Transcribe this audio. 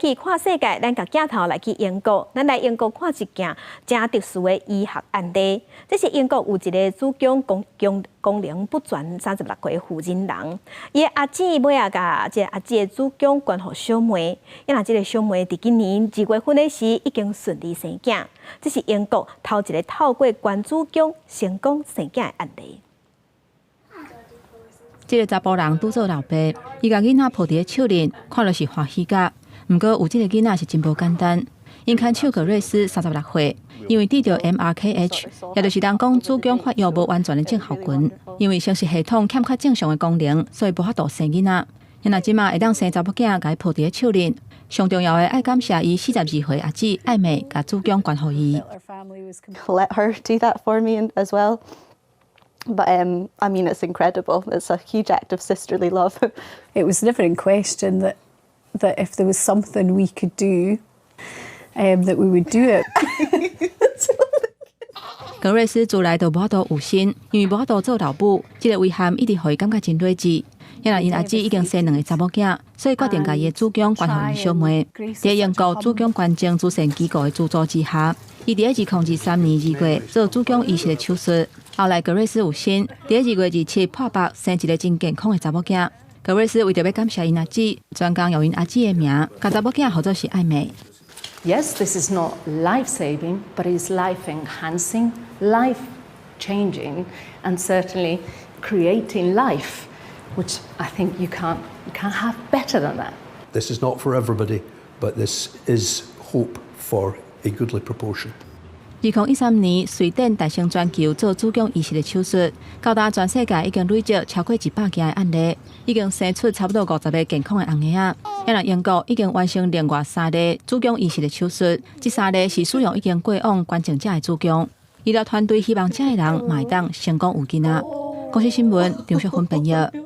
去看世界，咱共鏡頭來去英國，咱來英國看一件誠特殊的醫學案例。這是英國有一个子宮功能不全36歲婦人人，伊的阿姊尾仔共這个阿姊的子宮捐予小妹，因為這个小妹佇今年2月份的時已經順利生囝。這是英國頭一个透過捐子宮成功生囝的案例。這个查埔人拄做老爸，伊共囡仔抱佇咧手裡，看著是歡喜甲。毋過有這个囡仔是真無簡單。𪜶牽手格瑞斯36歲，因為得著 MRKH，也就是人講子宮發育無完全的症候群，因為生殖系統欠缺正常的功能，所以無法度生囡仔。伊若這馬會當生查某囝，共伊抱佇咧手裡。上重要的愛感謝伊42歲阿姊艾美，共子宮捐予伊。 Let her do that for me as well. But I mean, it's incredible. It's a huge act of sisterly love. It was never in question that if there was something we could do, that we would do it. 格瑞斯自來就無法度有身，因為無法度做老母，這个遺憾一直予伊感覺真睿智。因為𪜶阿姊已經生兩个查某囝，所以決定共伊的子宮捐予𪜶小妹。佇英國子宮捐贈慈善機構的資助之下，伊佇2023年2月做子宮移植的手術。後來格瑞斯有身，佇2月27破腹生一个真健康的查某囝。格瑞斯為著欲感謝𪜶阿姊，專工用𪜶阿姊的名，共查某囝號做是艾美。 Yes, this is not life-saving, but it's life-enhancing, life-changing, and certainly creating life, which I think you can't have better than that. This is not for everybody, but this is hope for a goodly proportion. 2013年，瑞典誕生全球做子宮移植的手術，到今全世界已經累積超過100件的案例，已經生出差不多50個健康的紅嬰仔。啊，英國已經完成另外三例子宮移植的手術，這三例是使用已經過往捐贈者的子宮。醫療團隊希望這的人嘛會當成功有囡仔。公視新聞張淑芬編譯。